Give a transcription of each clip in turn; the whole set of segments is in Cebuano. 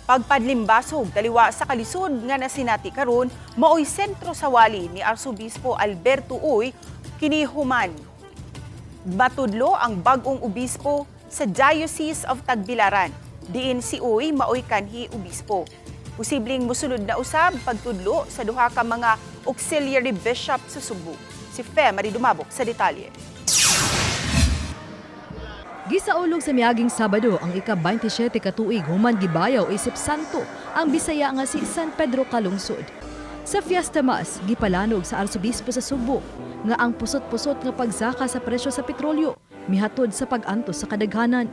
Pagpadlimbasog taliwa sa kalisod nga nasinati karon, maoy sentro sa wali ni Arsobispo Alberto Uy kini human matudlo ang bag-ong obispo sa Diocese of Tagbilaran. Diin si Uy maoy kanhi obispo. Posibleng musunod na usab pagtudlo sa duha ka mga auxiliary bishop sa Sugbo. Si Fe Marie Dumabok sa detalye. Gisaulog sa miaging Sabado ang ika-27 ka tuig human gibayaw isip santo ang Bisaya nga si San Pedro Calungsod. Sa Fiesta Mass, gipalanog sa Arsobispo sa Sugbo nga ang pusot-pusot nga pagsaka sa presyo sa petrolyo mihatod sa pag-antos sa kadaghanan.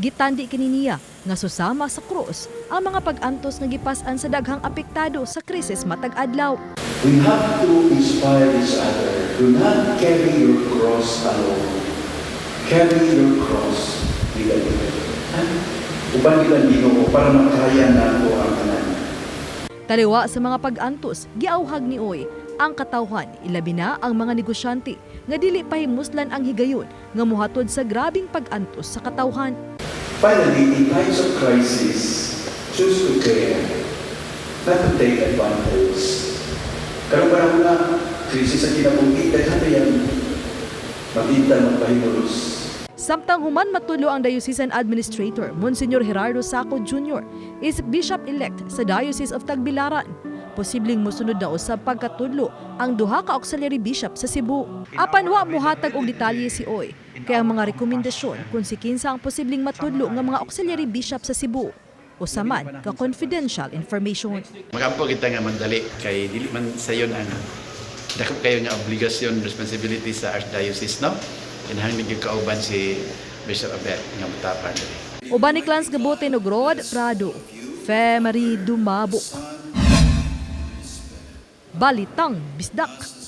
Gitandi kini niya nga susama sa krus ang mga pag-antos nga gipas-an sa daghang apektado sa krisis matag adlaw. We have to inspire each other. Do not carry your cross alone. Carry your cross with a Uban kita Ginoo para makaya nato ang tanan. Taliwa sa mga pag-antos, giauhag ni Uy ang katawhan, ilabi na ang mga negosyante, nga dili pahimuslan ang higayon nga muhatod sa grabing pag-antos sa katawhan. Finally, in times of crisis, choose to care, not to take advantage. Karong panahon na, krisis sa kinabuhi, daghan na yan, matinta magpahimulos. Samtang human matudlo ang Diocesan Administrator, Monsignor Gerardo Saco Jr., is Bishop-elect sa Diocese of Tagbilaran. Posibleng musunod na usab pagkatudlo ang duha ka auxiliary bishop sa Cebu. Apan wa muhatag og detalye si Uy, kay ang mga rekomendasyon kung si kinsa ang posibleng matudlo nga mga auxiliary bishop sa Cebu, usa man ka confidential information. Magampo kita nga mandali kay dili man sayon ang dako kayo nga obligasyon, responsibility sa Archdiocese, no? Kinahanglan gyud kauban si Bishop Abet nga mutapang diri. Uban ni Clans Gabote ug Rod Prado, Fe Marie Dumabok. Balitang Bisdak.